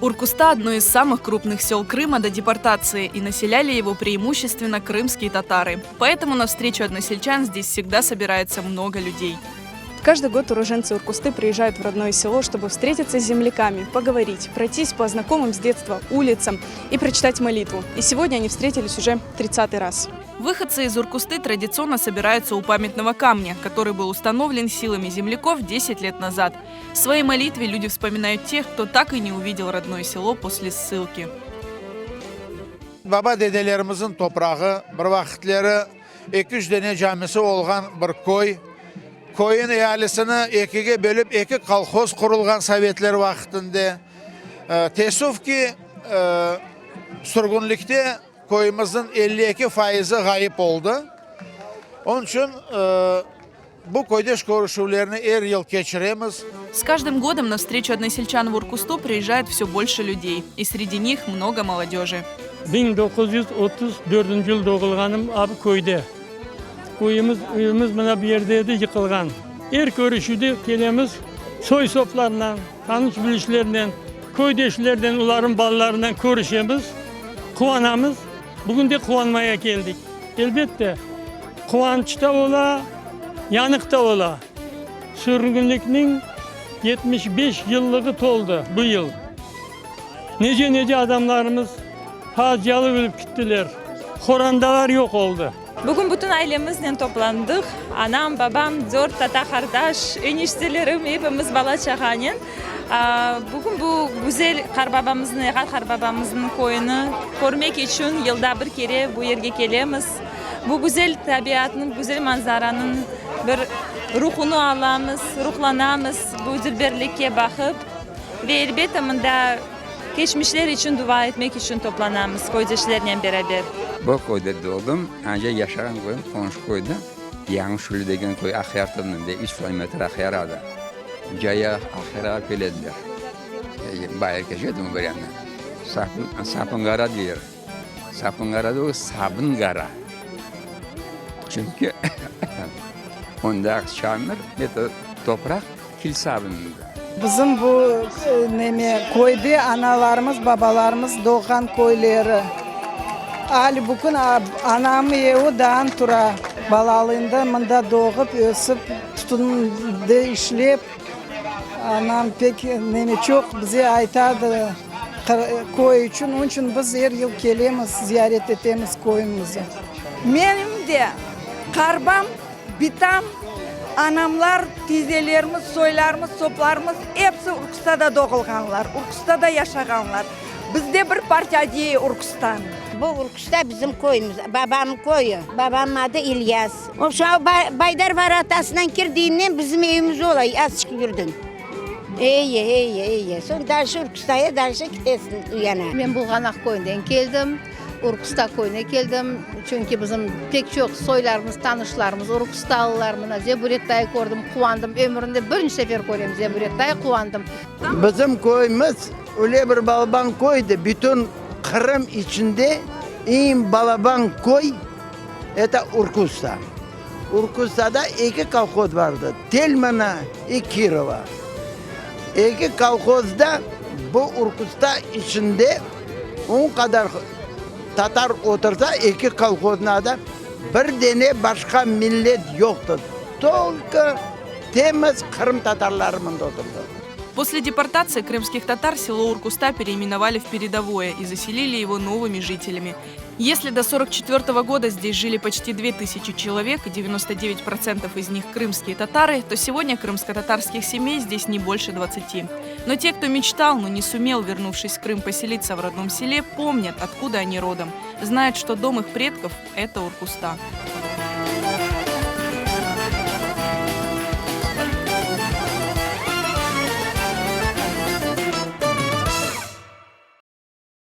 Уркуста – одно из самых крупных сел Крыма до депортации, и населяли его преимущественно крымские татары. Поэтому на встречу односельчан здесь всегда собирается много людей. Каждый год уроженцы Уркусты приезжают в родное село, чтобы встретиться с земляками, поговорить, пройтись по знакомым с детства улицам и прочитать молитву. И сегодня они встретились уже 30-й раз. Выходцы из Уркусты традиционно собираются у памятного камня, который был установлен силами земляков 10 лет назад. В своей молитве люди вспоминают тех, кто так и не увидел родное село после ссылки. Baba-dedelerimizniñ toprağı, bir vaqıtları 200 dane camisi olğan bir köy. Köyün ealisini ekige bölip eki kolhoz qurulğan sovetler vaqtında. Teessüf ki, sürgünlikte köyümizniñ 52 fayızı ğayıp oldı. Onıñ içün bu köydeş körüşüvlerini er yıl keçiremiz. С каждым годом на встречу односельчан в Уркусту приезжает все больше людей. И среди них много молодежи. 1934 yıl doğulğanım bu köyde. Köyümiz, evimiz mına bu yerde edi yıqılğan. Er körüşüvde kelemiz soy-soplarla, tanış-bilişlernen, köydeşlernen, olarnıñ balalarınen körüşemiz, quvanamız. Bugün de quvanmaya keldik. Elbette, quvanç da ola, yanıq da ola. Sürgünlikniñ 75 yıllığı toldı bu yıl. Nece-nece adamlarımız facialı ölip kittiler, qorantalar yoq oldı. Bugün bütün ailemiznen toplandıq. Anam, babam, dört tata-qardaş, eniştelerim, epimiz bala-çağanen. Bugün bu güzel qarbabamıznıñ, Eğat qarbabamıznıñ köyüni körmek içün yılda bir kere bu yerge kelemiz. Bu güzel tabiatnıñ, güzel manzaranıñ bir ruhunı alamız, ruhlanamız bu dülberlikke baqıp. Ve elbette mında keçmişler içün dua etmek içün toplanamız köydeşlernen beraber. Bu köyde doğdım, anca yaşağan köyüm qonşu köyde, Yañı Şüli degen köy, Aqyar tübünde, üç kilometr Aqyar adı. Caya Aqyarğa kelediler. Bayır keçedim bir yandan. Sapınqara deyler. Sapınqara degil, Sabınqara. Çünki onda çamur, topraq kil sabınında. Bizim bu neme köyde analarımız, babalarımız doğğan köyleri. Ali bugün anamnıñ evi daa tura. Balalığında mında doğıp, ösip, tütünde işlep, anam pek neme çoq bize aytadı köy içün. Onıñ içün biz er yıl kelemiz, ziyaret etemiz köyümizni. Menim de qarbam, bitam, anamlar, tiyzelerimiz, soylarımız, soplarımız episi Urkustada doğulğanlar, Urkustada yaşağanlar. Bizde bir parça dey Urkustan. Bu Urkusta bizim köyümiz, babamnıñ köyü. Babamnıñ adı İlyas. O şu Baydar vorotasından kirdiğinden bizim evimiz ola, azçıq yürdiñ. Eye, eye, eye. Soñ dalşı Urkustaya dalşı ketesiñ uyana. Men Bulğanaq köyünden keldim. Urkusta köyüne keldim, çünki bizim pek çoq soylarımız, tanışlarımız urkustalılar. Mına Zeburettayı kördim, quvandım. Ömürimde birinci sefer körem Zeburettayı, quvandım. Bizim köyümiz öyle bir balaban köydi, bütün Qırım içinde eñ balaban köy, eto Urkusta. Urkustada eki kolhoz bardı, Telmana i Kirova. Eki kolhozda bu Urkusta içinde on qadar tatar otursa, eki kolhoznada bir dene başqa millet yoqtı, tolko temiz qırım tatarları mında oturdı. После депортации крымских татар село Уркуста переименовали в Передовое и заселили его новыми жителями. Если до 44 года здесь жили почти 2000 человек, и 99% из них крымские татары, то сегодня крымско-татарских семей здесь не больше 20. Но те, кто мечтал, но не сумел, вернувшись в Крым, поселиться в родном селе, помнят, откуда они родом. Знают, что дом их предков – это Уркуста.